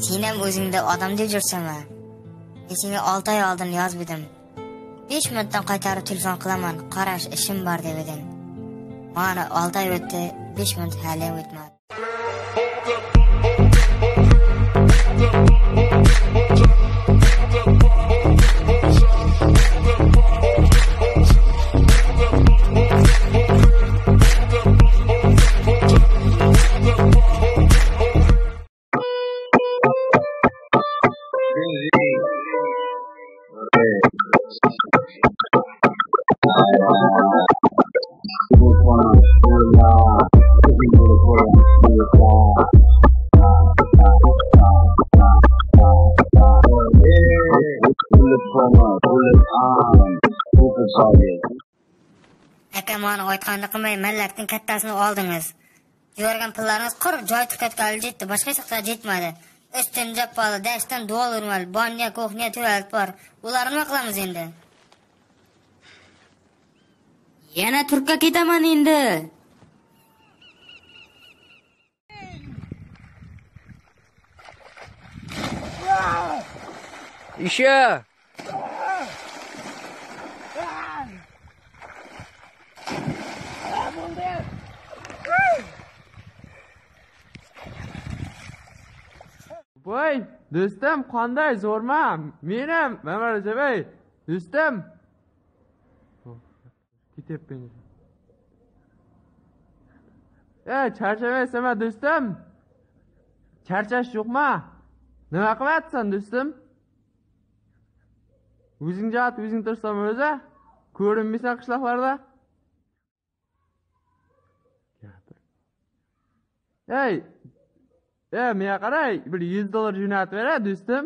Sen ham o'zingda odam deb yursanmi? Men senga 6 oy oldin yozib edim. 5 minutdan qaytarib telefon qilaman, qarash ishim bor deb eding. Mana 6 oy o'tdi, 5 minut hali ham o'tmadi. Aka, mani aytganini qilmay, mallakning kattasini oldingiz. Yuborgan pullaringiz quruq joy tukatgali yetdi, boshqa hech qayerga yetmadi. Ustin jappoli, dashdan duol urmal, banya, kuxnya, tualet bor. Ularni nima qilamiz endi? Yana Turkka ketaman endi. Isha. Voy, do'stim, qanday zo'rman? Menim Mamarajabay, do'stim. Ketyapman. Ey, charchamaysanmi do'stim? Charchash yo'qmi? Nima qilyapsan do'stim? O'zing jat, o'zing tursan o'zi? Ko'rinmaysan qishloqlarda? Ey, menga qaray, bir $100 jo'natib ber, do'stim.